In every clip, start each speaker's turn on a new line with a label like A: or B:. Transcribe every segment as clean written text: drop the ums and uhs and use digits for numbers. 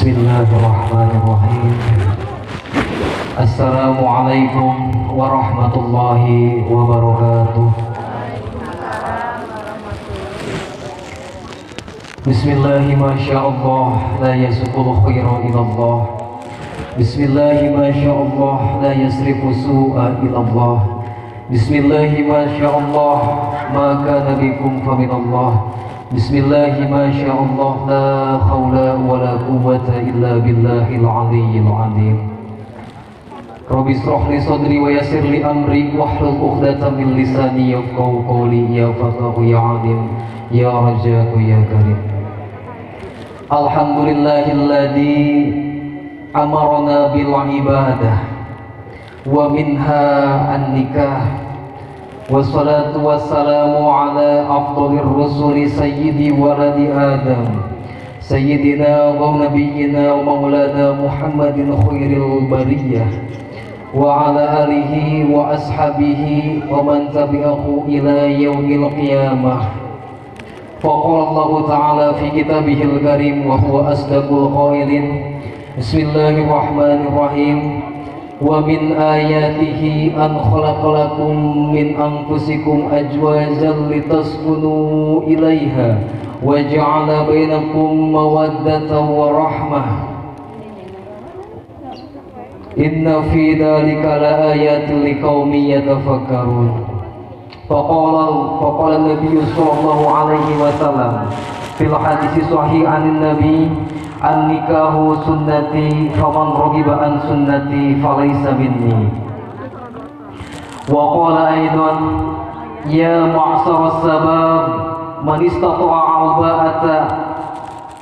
A: Bismillahirrahmanirrahim. Assalamualaikum warahmatullahi wabarakatuh. Bismillahi masyaallah la yasqul khaira ilallah. Bismillahi masyaallah la yasrifu su'a ilallah. Bismillahi masyaallah ma kana bikum fa minallah. Bismillahi masyaallah la hawla wa la quwwata illa billahil aliyyil azim. Rabbi israh li sadri wa yassir li amri wahlul 'uqdatam min lisani yafqahu qawli. Ya fatahu ya alim ya razzaqu ya karim. Alhamdulillahilladzi amarna bil ibadah wa minha an-nikah. Wassalatu wassalamu ala afdalir rusuli sayyidi waladi Adam, sayyidina wa nabiyyina wa maulana Muhammadin khairil bariyah, wa ala alihi wa ashabihi wa man tabi'ahu ila yaumil qiyamah. Faqala Allahu ta'ala fi kitabihil karim wa huwa asdaqul qailin. Bismillahirrahmanirrahim. Wa min ayatihi an khalaqalakum min anfusikum azwajan litaskunu ilaiha wa ja'ala bainakum mawaddatan wa rahmah. Inna fi dzalika laayatin liqaumin yatafakkarun. Faqala an-nabiy sallallahu alaihi wasallam fil hadis sahih anin nabi, an-nikahu sunnati faman raghiba an sunnati falaysa minni. Wa qala aidan ya ma'sara sabab man istata'a al-ba'ata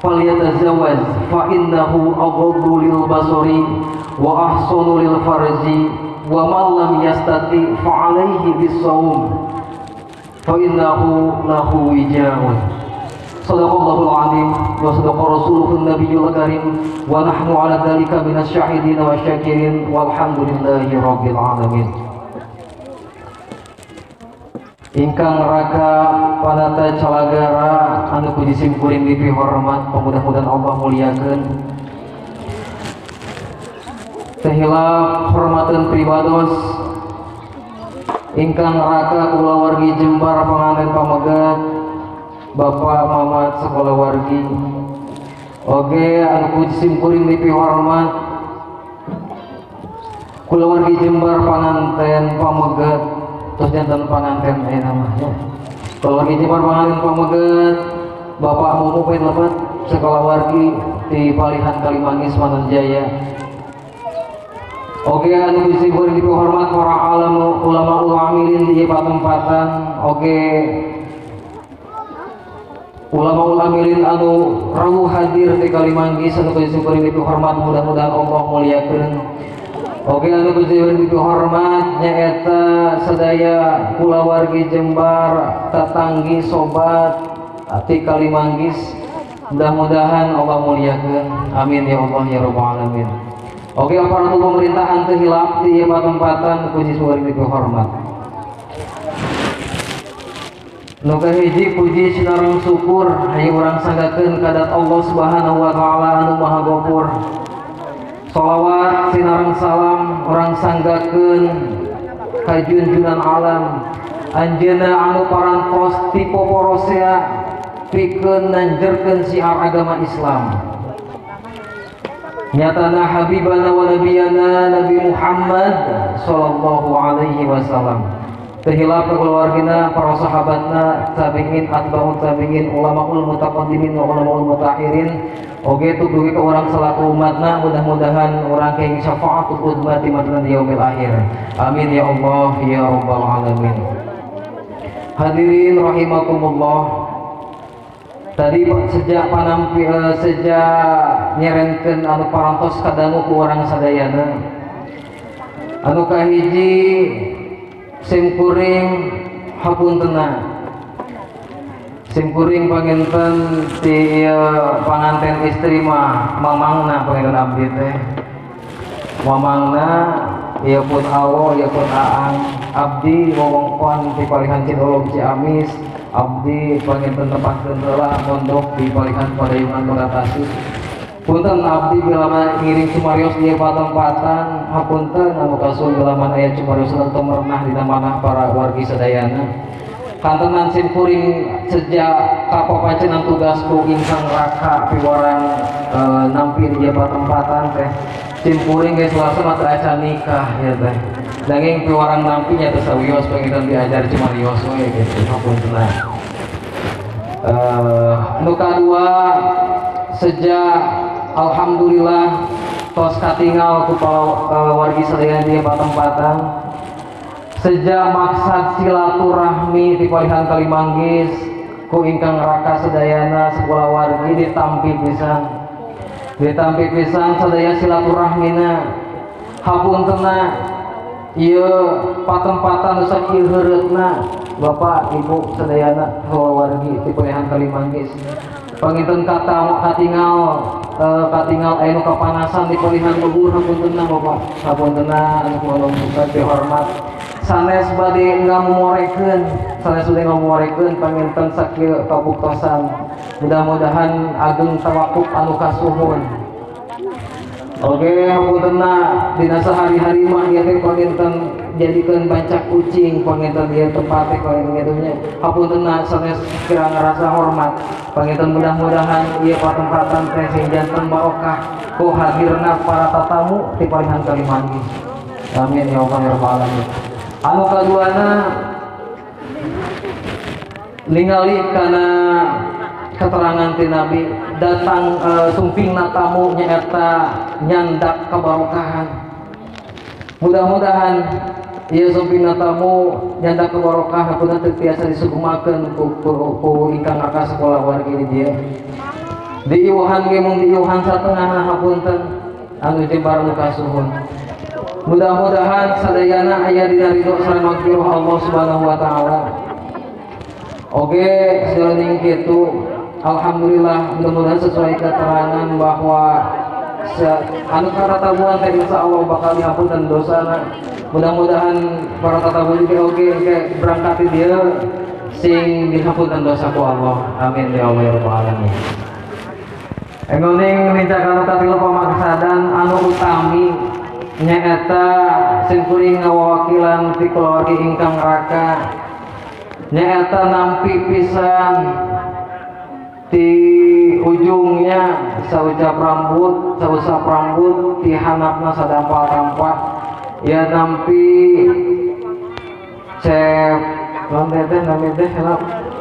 A: falyatazawwaj fa innahu aghaddu lil basari wa ahsanu lil farji wa man lam yastati fa alayhi bis-shawm fa innahu lahu wija'un. Sadaqallahul azim wa sadaqa rasuluhun nabiyul karim wa nahnu ala dzalika minasy syahidin wa syakirin walhamdulillahi rabbil alamin. Ingkang raka panata calagara anu puji simkuring dipihormat, mudah-mudahan Allah muliakeun. Teu hilap hormateun pribados ingkang raka kulawargi Jembar panganten pamegat Bapak Mamat sekolah wargi. Oke, anu puji simkuring dipihormat kulawargi Jembar panganten pamegat, terus jantan panganten aya namanya. Kulawargi Jembar panganten pamegat Bapak Mumu lepat sekolah wargi di Palihan Kalimanggis Manonjaya. Oke, anu puji simkuring dipihormat para alam ulama ulamilin di patempatan. Oke, ulama ulamilin anu rawuh hadir di Kalimanggis anu puji simkuring dipihormat, mudah-mudahan Allah muliakeun. Oke, anu puji simkuring dipihormat nyaeta sadaya kulawargi Jembar tatanggi sobat ti Kalimanggis, mudah-mudahan Allah muliakeun. Amin ya Allah ya rabbal alamin. Oke, aparatur pemerintahan teu hilap di patempatan puji simkuring dipihormat. Nu kahiji puji sinareng syukur hayu urang sanggakeun kadat Allah Subhanahu wa taala anu Maha Gofur. Shalawat sinareng salam urang sanggakeun ka junjunan alam anjeunna anu parantos ti poporosea pikeun nanjerkeun syiar agama Islam. Nyatana habibana wa nabiyana Nabi Muhammad sallallahu alaihi wasallam. Teu hilap keluargina, para sahabatna, tabi'in, atba'ut tabi'in, ulamaul mutaqaddimin wa ulamaul mutakhirin. Oge tuduhi ke orang selaku umatna, mudah-mudahan orang kenging syafaatul udma di madina yaumil akhir. Amin ya Allah ya rabbal alamin. Hadirin rahimakumullah. Tadi sejak panampi sejak nyerenkeun anu parantos kadangu ku urang sadayana. Anu kahiji simkuring hapuntena, simkuring panginten ti panganten istri mah mamangna panginten abdi teh mamangna ieu pun awo ieu pun aang abdi wewengkon ti Palihan Cidolog Ciamis, abdi panginten tepangkeun heula mondok di Palihan Padayungan Kota Tasik. Punten abdi bila ngiring cumarios di patempatan, hapunten anu kasuhun bila mana aya cumarios teu merenah dina manah para wargi sadayana. Kantenan simkuring sejak kapapacenan tugasku ingkang raka piwarang nampi di patempatan teh. Simkuring geus selasa mah teu acan nikah ya teh. Nanging piwarang nampi nya teu sawios panginten diajar cumarios we gitu hapunten. Nu kadua sejak alhamdulillah tos katingal ku para wargi sadayana di patempatan, sejak maksad silaturahmi di Palihan Kalimanggis ku ingkang raka sadayana sekolah wargi ditampi pisan, ditampi pisan sadaya silaturahmina. Hapuntena ieu patempatan nu sakieu heureutna Bapak Ibu sadayana wargi di Palihan Kalimanggis, panginten kata katingal katingal aya nu kapanasan di Palihan luhur, hapuntenna Bapak, hapuntenna anu kumaha dihormat sanes bade ngamumorekeun, sanes bade ngamumorekeun panginten sakieu kabuktosan. Mudah-mudahan ageng tawakuf anu kasuhun. Oke, hapuntenna dina sehari-hari mah ieu teh panginten jadikeun bancak kucing panginten ieu tempat teh panginten kitu nya. Hapuntenna sanes kira ngarasa hormat. Panginten mudah-mudahan ieu patempatan teh sing janten barokah ku hadirna para tatamu ti Palihan Kalimanggis. Amin ya Allah ya rabbal alamin. Anu kaduana ningali kana keterangan ti Nabi datang sumpingna tamu nyaeta nyandak kebarokahan. Mudah-mudahan ieu sumpingna tamu nyandak kebarokah hapunten teu tiasa disugumakeun ku ingkang raka sekolah wargi di dieu. Diiwuhan ge mung diiwuhan satengahna hapunten anu jembar nu kasuhun. Mudah-mudahan sadayana aya dina ridho sareng magfirah Allah Subhanahu wa taala. Oke, selain kitu alhamdulillah mudah-mudahan sesuai keterangan bahwa anu tatabuan teh insyaallah bakal dihapunten dosana. Mudah-mudahan para tatabu juga oke berangkat di dieu sing dihapunten dosa ku Allah. Amin ya Allah ya rabbal alamin. Engoning lincah kanu katilu pamaksadan anu utami nyaeta simkuring ngawakilan ti kulawargi ingkang raka nyaeta nampi pisan di ujungnya saucap rambut, sausap rambut di hanapna sadampal rampak ya nampi cep non teh nami teh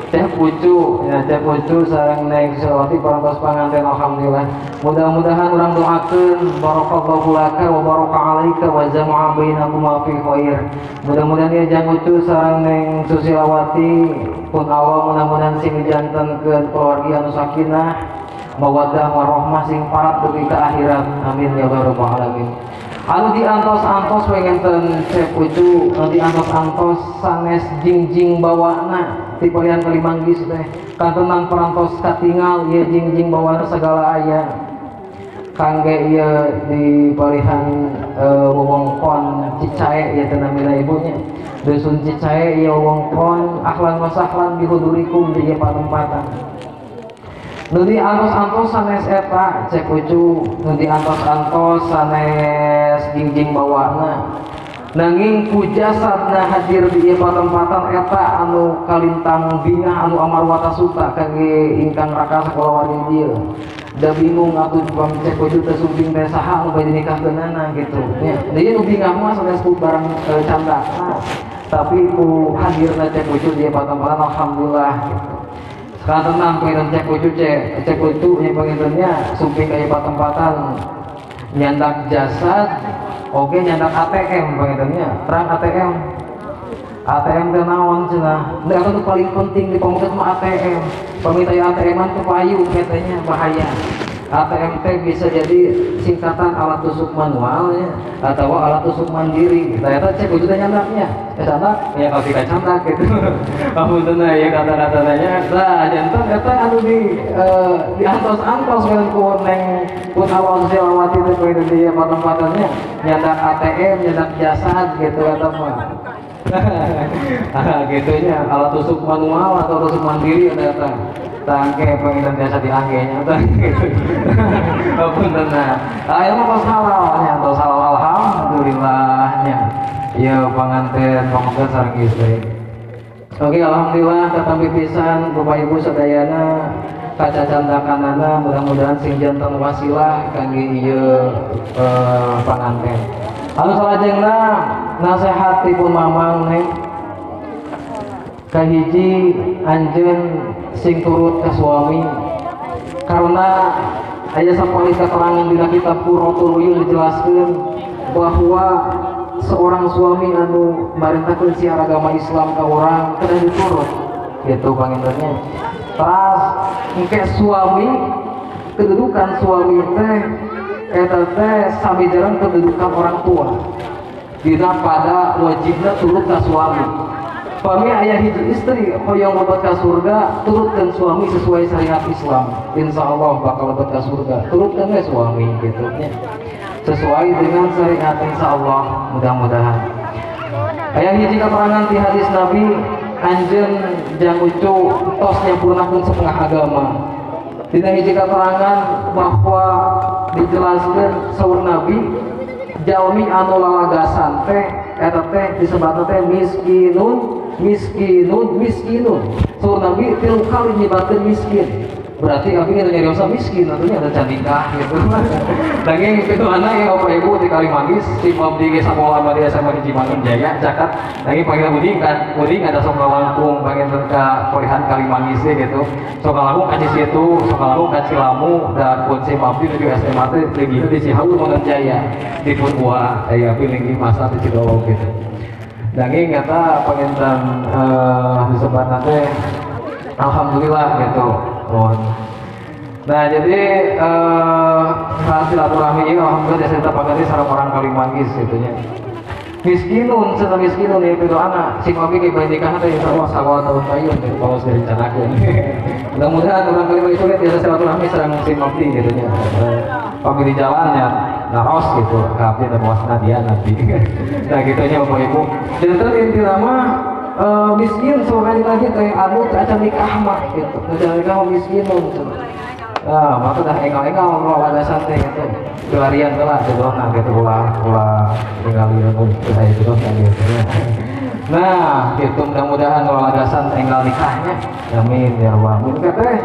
A: teh pucu ya teh pucu sareng Neng Susilawati parantos panganten alhamdulillah. Mudah-mudahan urang doakeun barakallahu laka wa baraka alaika wa jama'a bainakuma fi khair. Mudah-mudahan ieu jang ucu sareng Neng Susilawati pun Allah mudah-mudahan sing dijantenkeun keluarga anu sakinah mawaddah warahmah sing parat dugi ka akhirat. Amin ya rabbal alamin. Anu diantos-antos wengenten cep ucu, anu diantos-antos sanes jingjing bawana ti Palihan Kalimanggis teh kantenan parantos katingal ieu jingjing bawana segala aya kangge ieu di Palihan wewengkon Cicae ieu teh namina ibunya dusun Cicae ieu wewengkon ahlan wa sahlan bihudurikum di ieu patempatan. Nu diantos-antos sanes eta cek ucu, nu diantos-antos sanes jingjing bawana nanging ku jasadna hadir di ieu patempatan eta anu kalintang bingah anu amar watasuta kangge ingkang raka sakulawargi dieu. Da bingung atuh pami cek ucu teh sumping teh saha anu bade nikahkeunana kitu nya. Da ieu nu bingah mah sanes ku barang candakna tapi ku hadirna cek ucu di ieu patempatan alhamdulillah gitu. Sekarang tenang penginten cek ucu cek ucu nya pengintennya sumping ka ieu patempatan nyandak jasad oke nyandak ATM pengintennya terang ATM ATM teh naon cenah da eta paling penting di pamuket mah ATM pamita ATM-an teu payu katanya bahaya. ATM teh bisa jadi singkatan alat tusuk manual ya atau alat tusuk mandiri. Nah eta cek ucu teh nyandaknya candak ya kalau tidak candak gitu. Hapunten ya kata-katanya. Nah janten eta anu di diantos-antos ku Neng pun awal Susilawati teh kudu di patempatannya nyandak ATM nyandak jasad gitu eta mah. Gitu nya alat tusuk manual atau tusuk mandiri eta tangke pengiran biasa diangge nya tah gitu. Punten nah. Aya mah tos halal nya tos halal alhamdulillah nya. Ieu panganten pamegat sareng istri. Oke, alhamdulillah katampi pisan Bapak Ibu sadayana kacacandakanana mudah-mudahan sing janten wasilah kangge ieu panganten. Anu salajengna nasehat pun Mamang neng kahiji anjeun sing turut ka suami karena aya sapalih keterangan dina kitab Qurratul Uyun dijelaskeun bahwa seorang suami anu marintahkeun siar agama Islam ka urang kedah diturut gitu pangintennya. Teras engke suami kedudukan suami teh eta teh sami jarang kedudukan orang tua dina pada wajibna turut ka suami. Pami aya hiji istri hoyong lebet ka surga turutkeun suami sesuai syariat Islam, insyaallah bakal lebet ka surga. Turutkeun we suami gitu nya sesuai dengan syariat insyaallah mudah-mudahan. Aya hiji keterangan di hadis Nabi anjeun jang ucu tos nyampurnakeun setengah agama. Dina hiji keterangan bahwa dijelaskeun saur Nabi jalmi anu lalagasan teh eta teh disebatna teh miskinun miskinun miskinun. Saur Nabi tilu kali nyebatkeun miskin. Berarti abi nu nyariosa miskin atuh nya ada can nikah gitu. Daging itu anak ya Bapak Ibu di Kalimanggis si abdi ge sakola mah di SMA Hiji Mangun Jaya cakat daging panggil muding kan muding ada sok langkung panggil ka kulihan Kalimanggis gitu. Sok langkung ka situ, sok langkung ka Cilamu da kun si abdi nuju SMA teh leuwih di Cihaur Mangun Jaya di pun buah aya abdi linggih masa di Cidolog gitu. Daging kata panginten disebatna teh alhamdulillah gitu. Nah jadi saat silaturahmi ini alhamdulillah desa terpakai sareng orang Kalimanggis gitu nya. Miskinun cenah miskinun ieu pitu anak sing abdi ge bade nikah teh insyaallah sakola tahun payun gitu kalau geus direncanakeun. Mudah-mudahan orang Kalimanggis oge biasa silaturahmi sareng sim abdi gitu nya. Pami di jalan nya naros gitu ka abdi teh wasna dia nanti. Nah gitu nya Bapak Ibu. Janten intina mah miskin sekali lagi teh anu teh acan nikah mah gitu. Acan nikah mah miskinun cenah. Nah, maka dah engal-engal lalagasan teh gitu. Pelarian lah jodohna gitu ulah ulah ningali anu saya jodohna gitu. Nah, gitu mudah-mudahan lalagasan enggal nikahnya. Amin ya rabbal alamin. Teh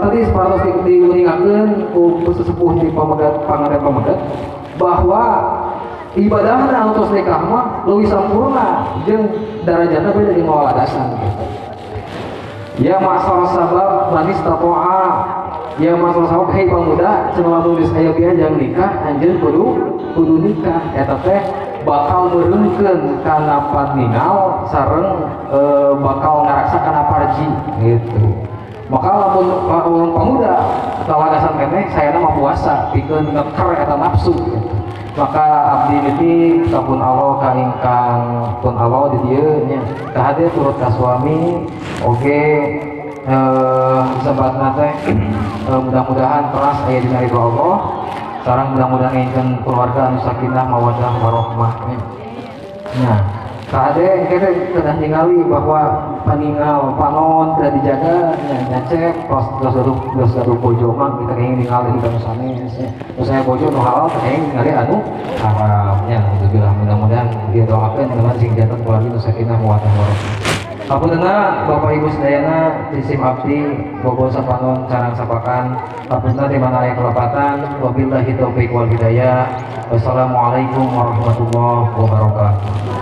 A: tadi sapatos diuningakeun ku sesepuh di pamegat panganten pamegat bahwa ibadahna anu tos nikah mah leuwih sampurna jeung darajatna beda jeung lalagasan gitu. Ya masalah sabab manis tatoa ya masalah sabab hei pemuda cenah lamun geus aya biaya jang nikah anjeun kudu nikah eta teh bakal meureunkeun kana paningal sareng bakal ngaraksa kana parji gitu. Maka lamun pemuda lalagasan keneh sayana mah puasa pikeun ngeker eta nafsu gitu. Maka abdi niti ka pun Allah ka ingkang pun Allah di dieu nya kahade turut ka suami oge sebatna teh mudah-mudahan teras aya dina ridho Allah sareng mudah-mudahan ngengkeun keluarga anu sakinah mawaddah warahmah. Nah kahade engke teh kedah ningali bahwa paningal panon kedah dijaga nya nyacep tos geus gaduh bojo mah kita kenging ningali ka nu sanes nya. Nu saya bojo nu halal teh kenging ningali anu haram nya. Alhamdulillah mudah-mudahan dieu doakeun mudah-mudahan sing janten keluarga nu sakinah mawaddah warahmah. Hapuntenna Bapak Ibu sadayana tisim abdi bobo sapanon carang sapakan hapuntenna di mana aya kelepatan wabillahi taufik wal hidayah. Wassalamualaikum warahmatullahi wabarakatuh.